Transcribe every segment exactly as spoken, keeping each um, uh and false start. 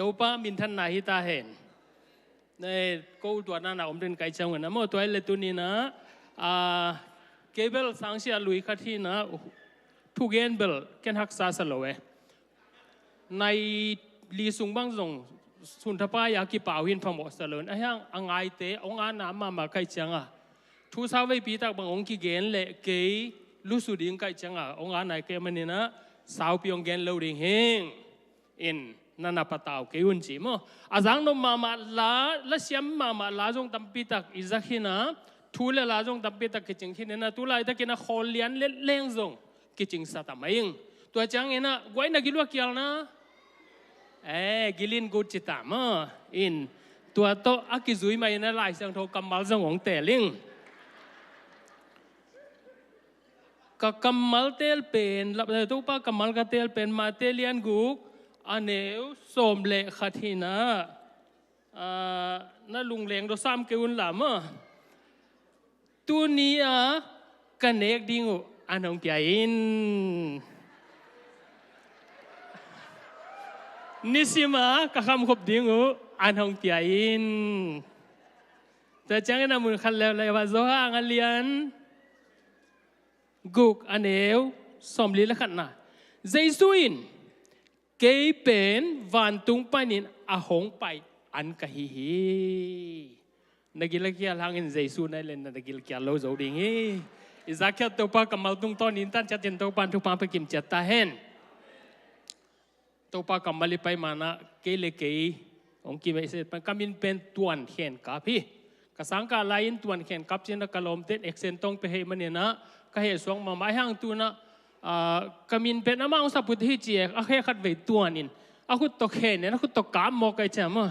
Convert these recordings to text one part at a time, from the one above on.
Topa minthanna hi ta hen. Ko tuatna na om den kai ciang un a maw, tua i le tuni na, kei bel sangsia lui khat hi na, thugen bel ken haksa sa lo e. Nai li sung bang zong sunthapai a kipau hin phamawh sa lo in, a hiang a ngaite hong ana mahmah kai cianga, thu sau veipi tak bang hong kigen le kei lusu ding kai cianga hong ana kei maninah saupi hong gen lo ding hing. In na na patau kei un ci maw. A zang nop mahmah la, la siam mahmah la zong tampi tak i zak hina, thu le la zong tampi tak kicing khin hina, tu laitakin a khawl lian let leng zong kicing sa ta mai ing. Tua ciang ina guai na giluak kial na, e, gilin gut ci ta maw. In tua tawh a kizui mai ina Lai Siangtho kammal zong hong tel ing. Ka kammal tel pen, Topa kammal ka tel pen Mate lian guk, a neu sawm le khat hina, na lungleng do sam kei un la maw. Tuni a ka nek ding uh an hong pia in. Nisima ka khamkhop ding uh an hong pia in. Tua ciangin a mun khat leuleu ah Johan a lian guk a neu sawmli le khatna, Jesu in, kei pen vantung panin a hong pai an ka hi hi. Na gil a kial hangin Jesu na i len na gil kial lo zo ding hi. I zakkhiat Topa kammal tungtawn in tan ciatin Topa in thupha pia kim ciat ta hen. Topa kammal i pai manah kei le kei hong kimeihset pan ka min pen Tuan Khen Kap hi. Ka sangkah lai-in Tuan Khen Kap cina ka lawmte in accent tong pia hei maninah ka heh suak mahmah a hiang tunah, ka min pen amah hong saput hi ci e, a khe khat vei Tuan in a khut tawh Khen in a khut tawh Kap mawk kai ciam aw.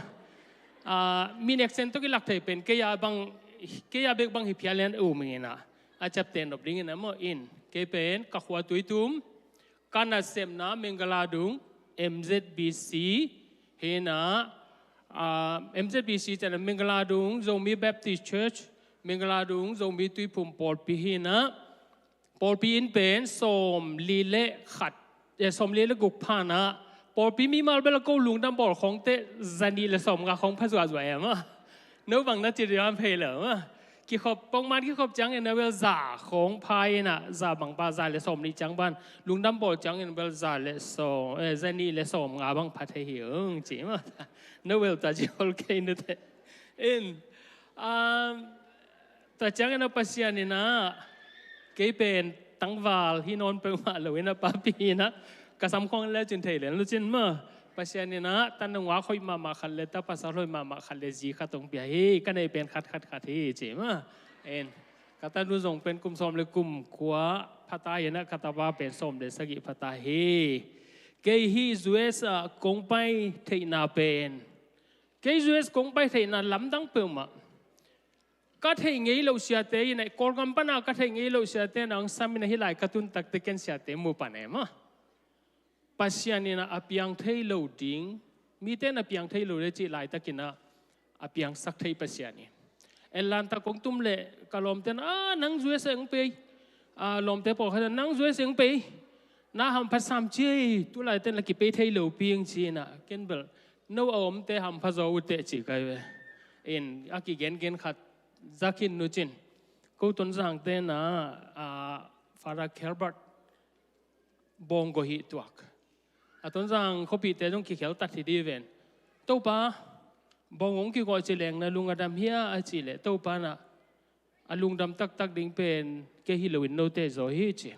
Min accent tawh kilak thei pen kei a bang, kei a bek bang hi phial in a um inginah a ciapte nop dingin a maw in. Kei pen ka khua Tuitum, ka nasepna Mengala dung M Z B C hina, M Z B C ciana Mengala dung Zomi Baptist Church, Mengala dung Zomi Tuiphum pawlpi hina, pawlpi in pen sawmli le khat, sawmli le guk phana, pawlpi mimal bel ko lungdam bawl khawngte zanih le sawmnga khawng pha zuahzuah em a. No bang na ci diam phei lo a. Kikhop pongman kikhop ciangin a bel za khawng pha inah, za bang pa za le sawmnih ciang ban lungdam bawl ciangin bel za le sawm, zanih le sawmnga bang pha thei hi ung ci ma. No bel ta ci hol kei nute in, tua ciangin a Pasian inah kei pen tangval hi nawn peuhmah lo inah papi inah ka samkhawng le cin thei len lucin ma. Pasian inah tanungak hoih mahmah khat le ta pasal hoih mahmah khat le zi khat hong pia hi. Ka neih pen khat khat khat hi ci ma. En ka tanu zong pen kum sawm le kum kua phata inah ka tapa pen sawm le sagih phata hi. Kei hi U S a kong pai theihna pen, kei U S kong pai theihna lamdang peuhmah ka theih ngei loh siate inah, Kawlgam pana ka theih ngei loh siate inah ang samin ahi lai ka tun takte ken siate mu pan em a. Pasian inah a piang thei lo ding, mite na piang thei lo le cih laitakinah a piangsak thei Pasian in. Enlanta kong tum le ka lawmte na, a nang U S a eng pei, a lawmte pawlkhat nang U S a eng pei, na hamphat sam ci ei, tu laite na kipei thei lo ping ci inah ken bel no a omte hampha zaw uh teh ci kai ve. In a kigengen khat zakin nucin ko Tonzangte na, Father Kelbert bawng gawh hih tuak. A Tonzang khuapihte zong kikhel tat hi di ven. Topa, bawng hong kigawh ci leng na lung a dam hia a ci le Topa na a lungdam taktak ding pen kei hi loin note zaw hi ci.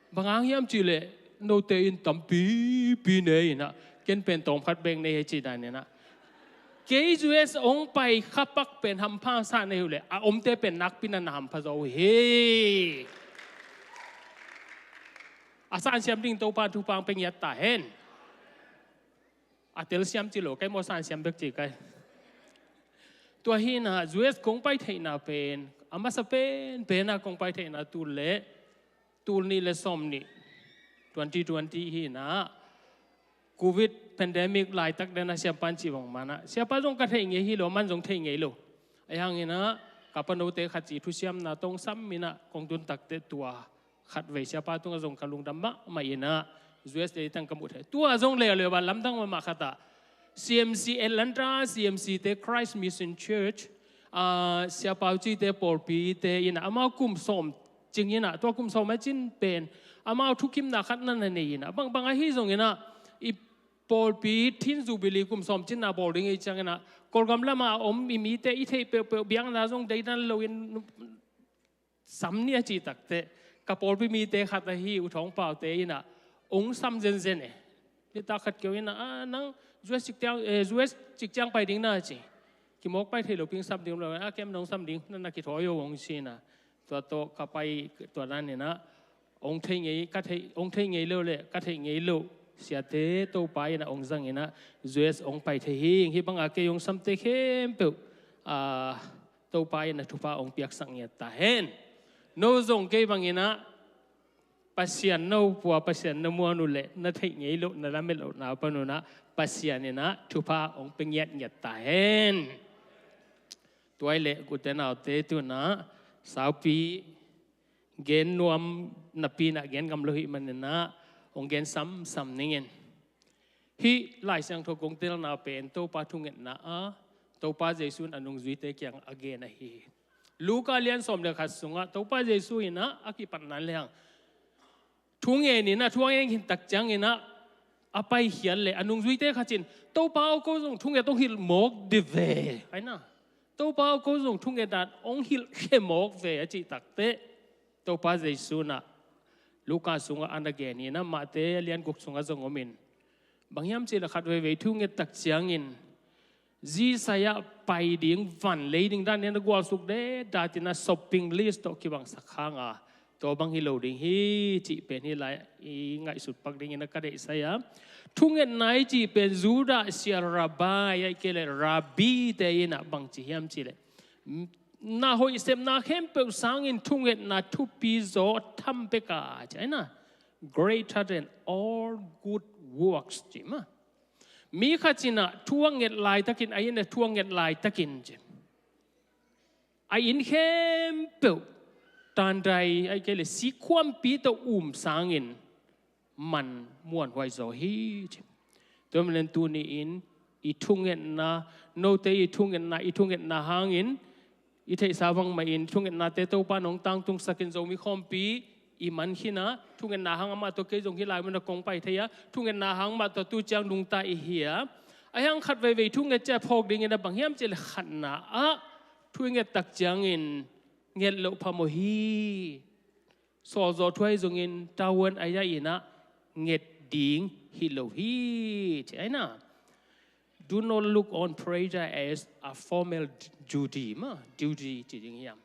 Bang hang hiam ci le note in tampipi nei inah ken pen tawm khat beng nei hi ci dan inah. Kei U S hong pai khapak pen hampha sa nei uh le a omte pen nakpi na na hampha zaw uh hi. A sansiam ding Topa thupha pia ngiat ta hen. A telsiam ci lo kai maw, sansiam bek ci kai. Tua hina U S kong pai theihna pen a masa pen pena kong pai theihna tul le tul nih le sawm nih, twenty twenty hina, Covid pandemic laitak dena siapa in ci bang mana siapa zong ka theih ngei hi lo, man zong theih ngei lo. A hang hina ka panote khat ci thusiamna tong sam mina kong tun takte tua khatvei siapa tungah zong ka lungdam mahmah inah U S leitang ka muh thei. Tua zong leuleu a lamdang mahmah khatah C M C Atlanta, C M C te Christ Mission Church, ah, Sia Pau Ci te pawlpi te in ah amau kum sawm cing in ah, tua kum sawm a cin pen amau thukimna khat na na nei in ah, bangbang ahi zong in ah i pawlpi thin Jubilee kum sawm cinna bawl ding i ciang in ah, Kawlgam lama om i mite i theih peuhpeuh biakna zong deidan lo in sam ni a cih takteh, ka pawlpi mite khat ahi U Thawng Pau te in ah ong sam zenzen e. Nitak khat keu in ah, "Ah, nang U S cik ciang, eh, U S cik ciang pai ding na," ci. "Kimawk pai thei lo ping, sam ding lo." "Ah, kem, nong sam ding, na na kithawi o," ong ci in ah. Tua tawh ka pai tua dan in ah, ong thei ngei, ka thei, ong thei ngei lo le ka thei ngei lo siate Topa in ah ong zang in ah, U S ong pai thei hi ing. Hih bang a kei ong samte khempeuh, ah, Topa in ah thupha ong piaksak ngiat ta hen. No zong kei bang in ah Pasian na pua, Pasian na muan uh leh na theih ngei loh, na lamet lohna pan un ah Pasian in ah thupha ong pia ngiatngiat ta hen. Tua hi leh, u te nau te, tu in ah saupi gen nuam napi in ah gen ngam lo hi man in ah ong gen samsam ning in. Hih Lai Siangtho kong telna pen Topa thungetna a, Topa Jesu in a nungzuite kiang a gen ahi hi. Luka lian sawm le khat sungah Topa Jesu in ah a kipatna leng thungen in ah, thungen khin tak ciang in ah a paikhiat leh a nungzuite khat in, "Topa aw, ko zong thunget ong hilh mawk dih ve," ai na. "Topa aw, ko zong thunget dan ong hilh khe mawk ve," a cih takteh, Topa Jesu in ah Luka sungah a na gen hi in ah, Mate lian guk sungah zong om in. Bang hiam cih leh khat veivei thunget tak ciangin zi sai-ah pai ding, van lei ding dan in a gualsuk dehdat in ah shopping list tawh kibangsak hang a, tua bang hi lo ding hi cih pen hih lai i ngaihsut pak ding in ah ka deihsai a. Thungetna i cih pen Judah sia Rabbi, ahih kei leh Rabbi te in ah bang ci hiam cih leh, na hoih sepna khempeuh sangin thungetna thupi zaw tham pek a, ci ai na. "Greater than all good works," ci mah. Mi khat in ah thu a nget laitakin, a inn ah thu a nget laitakin, ci, a inn khempeuh tandai, ahih kei leh sikhuampi tawh um sangin man muanhuai zaw hi, ci. Tua manin tuni in i thungetna, note i thungetna, i thungetna hangin i theihsa bangmah in thungetnate Topa in ong tangtungsak in, Zomi khawmpi i man khin a, thungetna hang amah tawh kei zong hih lai mun ah kong pai thei a, thungetna hang mah tawh tu ciang nungta i hi a. Ahi hang khat veivei thunget ciang phawk ding in ah bang hiam cih leh khatna ah thu i nget tak ciangin nget loh phamawh hi. Sawlzaw thu ahi zongin, tavuan a ya in ah nget ding hi lo hi, ci ai na. Do not look on prayer as a formal duty, mah, duty ci ding hiam.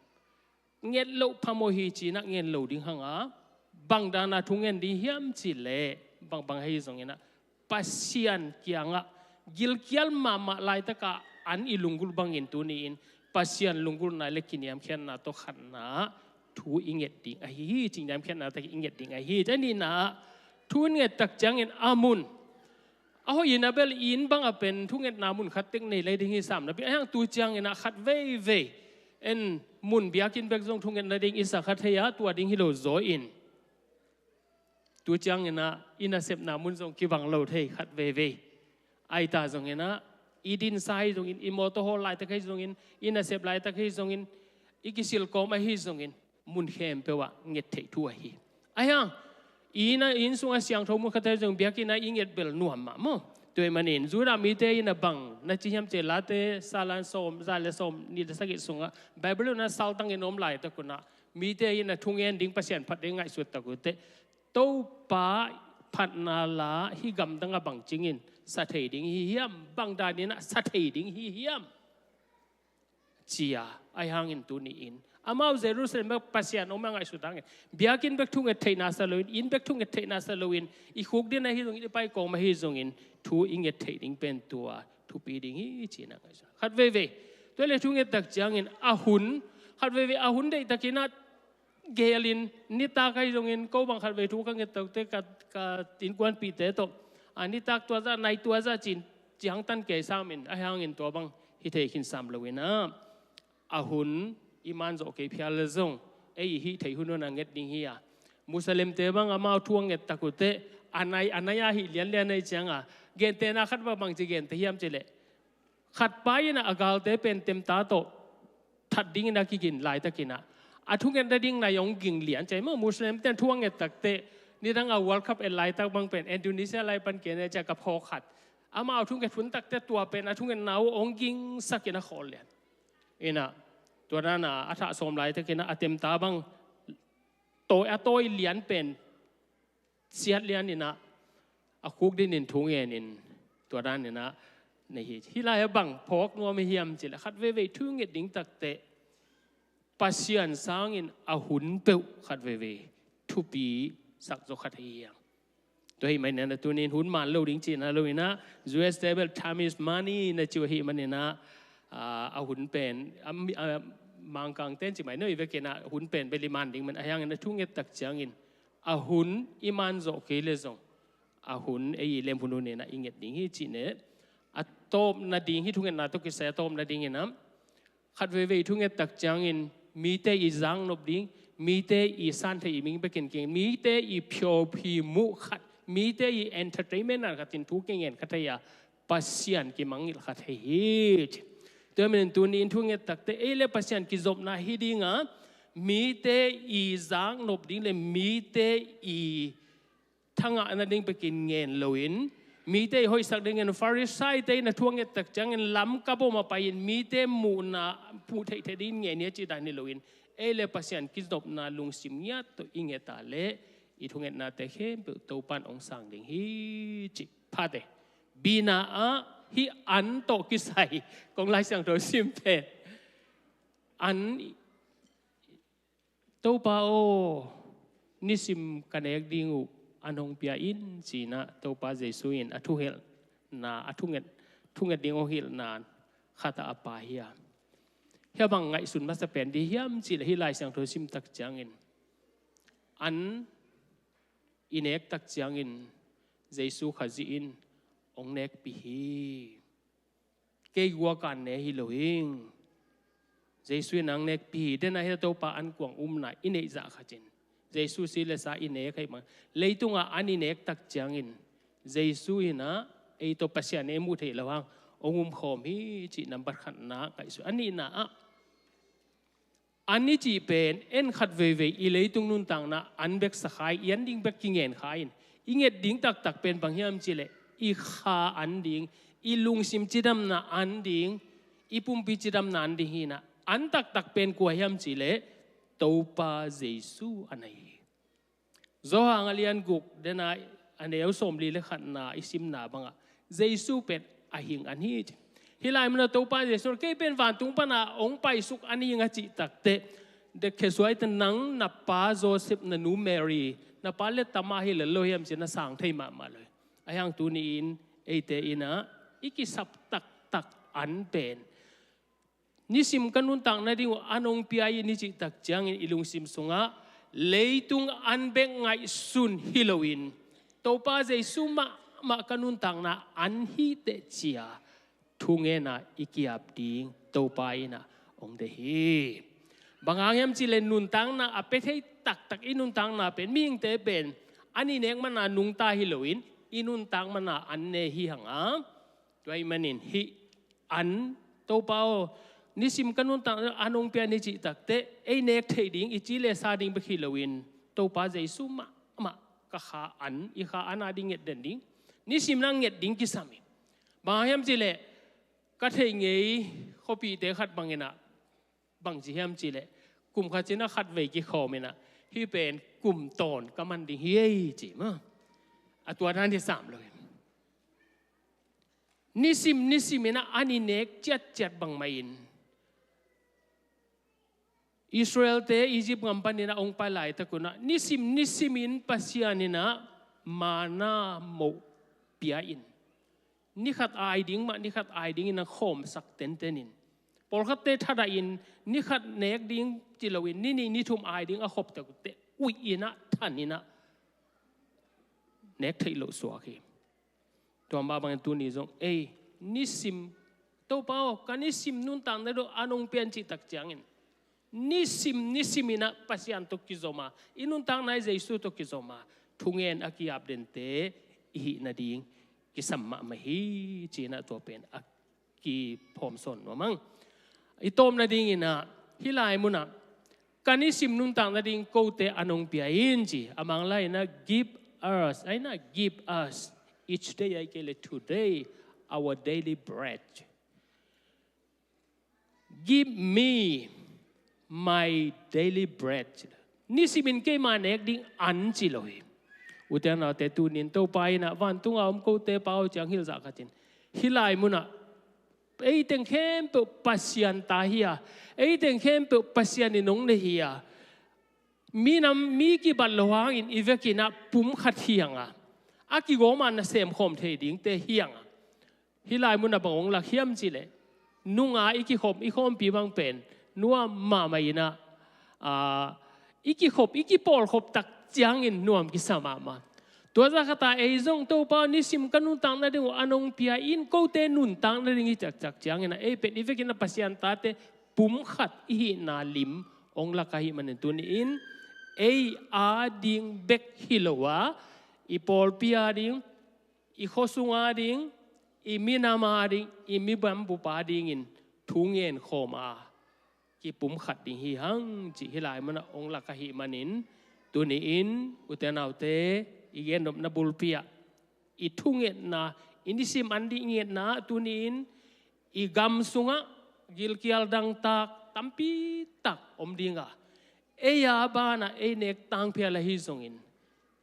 Nget loh phamawh hi ci in ah nget lo ding hang a, bang dan a thu ngen ding hiam cih leh, bangbang ahi zongin ah Pasian kiangah gilkial mahmah laitak a an i lunggulh bangin tuni in Pasian lunggulhna le kiniamkhiatna tawh khatna thu i nget ding ahi hi, ci, niamkhiatna tak i nget ding ahi hi. Tua nihna ah thu i nget tak ciangin a mun, a hoih in a bel i inn bang ah pen thungetna mun khat tek nei lai ding hi sam napi, ahi hang tu ciangin ah khat veivei en mun, biakinn bek zong thungetna ding i sa kha thei a, tua ding hi lo zaw in tu ciangin ah i nasepna mun zong kibang lo thei khat veivei. Ahi ta zongin ah i dinsa ahi zongin, i mawtaw hawl laitak ahi zongin, i nasep laitak ahi zongin, i kisil kawm ahi zongin, mun khempeuh ah nget theih thu ahi. Ahi hang i inn, i inn sungah siangtho mun khat ahi zong, biakinn ah i nget bel nuam mah maw. Tua ahih manin Judah mite in ah bang na ci hiam cih leh, Late sawm, za le sawm nih le sagih sungah Bible in ah saltang in om laitak un ah, mite in ah thungen ding, Pasian phat ding ngaihsut tak uh teh, Topa phatna la hih gamdang ah bang cingin sa thei ding hi hiam, bang dan in ah sa thei ding hi hiam, ci a. Ahi hangin tuni in amau Jerusalem bek Pasian om a ngaihsut hangin, biakinn bek thunget theihna sa loin, inn bek thunget theihna sa loin, i khukdin ahi zongin, i pai kawm ahi zongin thu i nget theih ding pen tua thupi ding hi, ci in ah ngaihsut. Khat veivei, tua leh thunget tak ciangin a hun, khat veivei a hun deihtakin ah gelin, nitak ahi zongin, ko bang khat vei thu ka nget tak teh ka, ka innkuanpihte tawh, a, nitak tua zah, nai tua zah ci-in ciangtan kei sam in, ahi hangin tua bang hi thei khin sam lo in ah, a hun i man zawh kei phial leh zong ei i hih theih hun un ah nget ding hi a. Muslimte bang amau thu a nget tak uh teh, a nai, a nai a hih lianlian ahih ciang a, Gentehna khat bang bangci gente hiam cih leh, khat pa in ah a galte pen temta tawh that dingin a kigin laitakin ah, a thungetna ding nai hong ging lian ci a hi maw. Muslim ten thu a nget takteh, nidang a World Cup et laitak bang pen Indonesia lai pan kei ne ci a ka phawk khat, amau thunget hun takteh tua pen a thungetna uh hong gingsakin a khawl lian. In ah, tua dan a a thah sawm laitakin ah a temta bang tawi, a tawi lian pen siat lianin ah, a khuk dinin thu ngenin, tua danin ah nei hi. Hih lai ah bang phawk nuam hiam cih leh, khat veivei thu nget ding takteh Pasian sangin a hun peuh khat veivei thupi sak zaw khat hi hiam. Tua ahih manin ah tuni in hun man lo ding cihna lo in ah, U S dollar, time is money na ci uh ahih manin ah, ah, a hun pen, a, a, Mangkang ten ci mai no i vekin ah hun pen bel i man ding man, ahi hangin a thu nget tak ciangin a hun i man zawh kei leh zong, a hun ei i lem hun hun in ah i nget ding hi cih ne. A tawpna ding, hih thungetna tawh kisai a tawpna dingin ah, khat veivei thu nget tak ciangin mite i zaknop ding, mite i san theih i ming bekin kingen, mite i phiawphi muh khat, mite i entertainment a khatin thu kingen kha thei a, Pasian kimangngilh kha thei hi ci. Tua ahih manin tuni in thu nget takteh ei le Pasian kizopna hi ding a, mite i zaknop ding le mite i thangahna ding bekin ngen loin, mite i hoihsak dingin Farisai-te in a thu a nget tak ciangin lam kap om a pai-in mite muhna puh theihtheih dingin ngen hi a cih dan hi loin, ei le Pasian kizopna lungsim ngiat tawh i nget a leh i thungetnate khempeuh Topa in hong sang ding hi cih. Phate, B-na ah hih an tawh kisai kong Lai Siangtho sim pen, an, Topa aw, nisim ka nek ding uh an hong pia in ci-in ah Topa Jesu in a thuhilhna, a thunget, thunget ding hong hilhna khat ah a pia hi a. Hih a bang ngaihsun masa pen ding hiam cih leh hih Lai Siangtho sim tak ciangin, an i nek tak ciangin Jesu Khazih in hong nekpih hi. Kei guak a ne hi lo hing. Jesu in hong nekpih hi. Dena hi a, Topa ankuang umna i neih zah khat in Jesu si le sa i nek ahih man, leitungah an i nek tak ciangin Jesu in ah ei tawh Pasian ei muh theih loh hang hong um khawm hi cih nambat khatna ngaihsun. A nihna ah, an i cih pen en khat veivei i leitung nuntakna an bek sa kha in, i an ding bek kingen kha in, i nget ding taktak pen bang hiam cih leh i kha an ding, i lungsim cidamna an ding, i pumpi cidamna an ding hi-in ah, an taktak pen kua hiam cih leh Topa Jesu a na hi. Johan a lian guk, dena a neu sawmli le khatna i simna bangah Jesu pen a hing an hi ci. Hih lai munah Topa Jesu in kei pen vantung pana hong paisuk an hing a cih takteh, dekhesuaite, nang na pa Joseph, na nu Mary, na pa leh tama hi lel lo hiam ci-in na sang thei mahmah lo hi. Ahi hang tuni-in eite in ah i kisap taktak an pen nisim ka nuntakna ding uh an hong pia in i cih tak ciangin i lungsim sungah leitung an bek ngaihsun hi loin, Topa Jesu mahmah ka nuntakna an hi teh ci-a thungetna i ki-ap ding Topa in ah hong deih hi. Bang hang hiam cih leh nuntakna a pia thei taktak i nuntakna pen, mihingte pen an i nek mana nungta hi loin i nuntak mana an ne hi hang a. Tua ahih manin hih an, Topa aw, nisim ka nuntakna an hong pia in i cih takteh ei nek theih ding, i ci le sa ding bek hi loin, Topa Jesu mahmah ka kha an, i kha an a ding nget den ding, nisim na nget ding kisam hi. Bang hang hiam cih leh ka theih ngei khuapihte khat bangin ah, bang ci hiam cih leh, kum khat ci-in ah khat vei kikhawm in ah, hih pen kum tawn ka man ding hi ei ci maw. A tua dan hi sam lo hi. Nisim nisim in ah an i nek ciatciat bangmah in, Israel-te Egypt gam panin ah hong pai laitak un ah nisim nisim in Pasian in ah manna moh pia in, ni khat ai ding mah, ni khat ai dingin a khawmsak tenten in, pawlkhatte thadah in, ni khat nek ding ci loin ni nih ni thum ai ding a khop tak teh, uih in ah, than in ah, nek theih loh suak hi. Tua mah bangin tuni zong ei nisim, Topa aw, ka nisim nuntakna dong an hong pia in cih tak ciangin, nisim nisim in ah Pasian tawh kizom a, i nuntakna i Jesu tawh kizom a, thungen a ki-ap dente i hih nading kisam mahmah hi, ci-in ah tua pen a kiphawm sawn nuam ing. I tawpna dingin ah, hih lai munah, ka nisim nuntak nading kote an hong pia in ci. A Manglai in ah, give us, ai na, give us each day, ai kei le today, our daily bread. Give me my daily bread. Nisimin keima nek ding an ci lo hi. Ute naute, tuni-in Topa in ah vantunga om kote Pa aw ci-in hilh zah khatin, hih lai munah ei teng khempeuh Pasian ta hi a, ei teng khempeuh Pasian in hong nei hi a, minam mi kibat lo hangin i vekin ah pum khat hi hang a, a kigawm a nasem khawm thei dingte hi hang a. Hih lai munah bang hong lak hiam cih leh, nunga i kikhop i khawmpi bang pen nuam mahmah in ah, aa, i kikhop i kipawlkhop tak ciangin nuam kisa mahmah. Tua zah khat ah ei zong Topa aw nisim ka nuntak nading uh an hong pia in, kote nuntak nading hi ciakciak ciangin ah ei pen i vekin ah Pasian tate pum khat i hihna lim hong lak ahih manin tuni-in ei ading bek hi lo a, i pawlpi ading, i khuasung ading, i minam ading, i mi bangbup adingin thu ngen khawm a, kipum khat ding hi hang cih hih lai munah hong lak ahih manin, tuni-in ute naute, i gennopna bulpi ah i thungetna, i nisim an ding ngetna ah tuni-in i gam sungah gilkial dangtak tampi tak om ding a, ei a banah ei nek tangpi a la hi zongin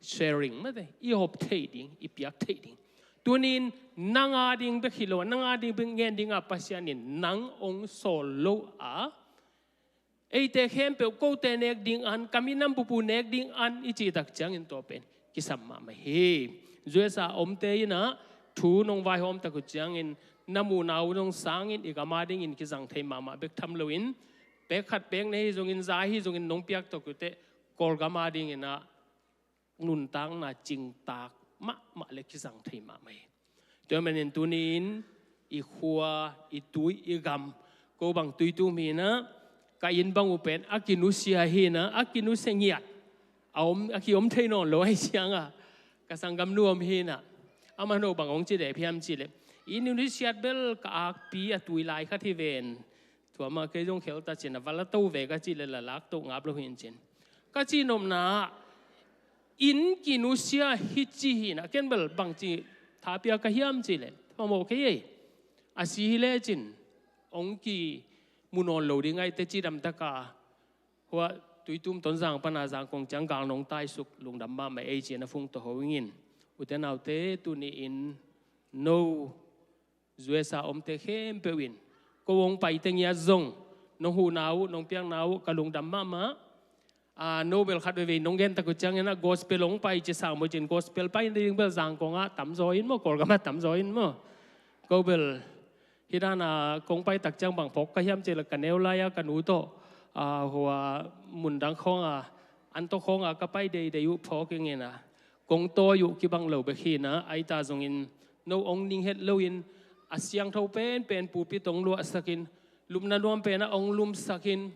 sharing mate, i hawp theih ding, i piak theih ding. Tuni-in nang ading bek hi lo a, nang ading bek ngen ding a, Pasian in nang hong sawl lo a, eite khempeuh kote nek ding an, ka minam bup uh nek ding an i cih tak ciangin tua pen kisam mahmah hi. U S A omte in ah thu nong vaihawm tak uh ciangin na muhna uh nong sangin i gam adingin kizang thei mahmah bek tham loin, pek khat pek nih hi zongin, za hi zongin nong piak tak uh teh Kawlgam adingin ah nuntakna cingtak mahmah le kizang thei mahmah hi. Tua manin tuni-in i khua, i tui, i gam, ko bang Tuitum hi in ah, ka inn bang uh pen a kinusia hi in ah, a kinusia ngiat, a om, a kiom thei nawn lo ahih ciangin ah, ka sanggamnu om hi in ah, a mano bang hong ci dep hiam cih leh, i nusiat bel ka akpi a tui lai khat hi ven. Tua mah kei zong khel ta cin a, va la to ve ka cih leh la lak to ngap lo hi in cin. Ka cih nopna ah, inn kinusia hi ci hi in ah, ken bel bangci tha pia ka hiam cih leh, phamawh kei ei. A si hi lecin hong kimu nawn lo ding ahih teh cidam tak a, hua Tuitum Tonzang pan a Zangkong ciang gal nong taisuk, lungdam mahmah ei ci-in a phung tawh ho ing in. Ute naute, tuni-in no U S A omte khempeuh in, ko hong pai teng ah zong nong huhna uh, nong piakna uh ka lungdam mahmah. A, no bel khat veivei nong gen tak uh ciangin ah gospel hong pai ci sang maw cin, gospel pai ding bel Zangkong ah tamzaw in maw, Kawlgam ah tamzaw in maw. Ko bel hih dan a kong pai tak ciang bang phawk ka hiam cih leh ka neu lai a ka nu tawh, a, hua mundang khawng a, an tawh khawng a ka pai deidei uh phawk ing in ah, kong tawi uh kibang lo bek hi in ah, ahi ta zongin no hong ning het loin, a siangtho penpen pulpit hong luahsakin, lupna nuam pen ah hong lumsakin,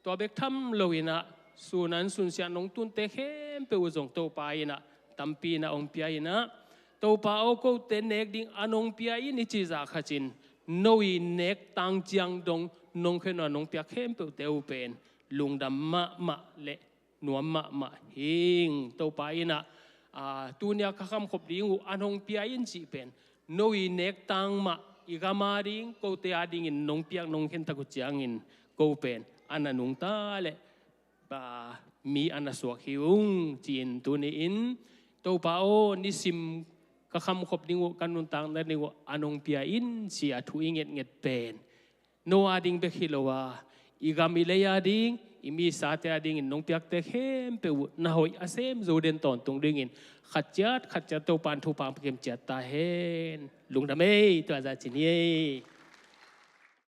tua bek tham loin ah, sun an sunsiah nong tunte khempeuh uh zong Topa in ah tampi in ah hong pia in ah, Topa aw, kote nek ding an hong pia in i cih zah khat in, no i nek tang ciang dong nong khen uh a nong piak khempeuhte uh pen lungdam mahmah le nuam mahmah hing. Topa in ah, a, tuni a ka khamkhop ding uh an hong pia in cih pen, no i nek tang mah, i gam ading, kote adingin nong piak nong khen tak uh ciangin, ko pen a na nungta le, a, mi a na suak hi ung, ci-in tuni-in, Topa aw, nisim ka khamkhop ding uh, ka nuntakna ding uh an hong pia in ci-a thu i ngetnget pen no ading bek hi lo a, i gam i lei ading, i misate adingin nong piakte khempeuh uh na hoih a sem zo den tawntung dingin, khat ciat khat ciat Topa'n thupha hong pia ciat ta hen. Lungdam ei, tua zah ci ni ei.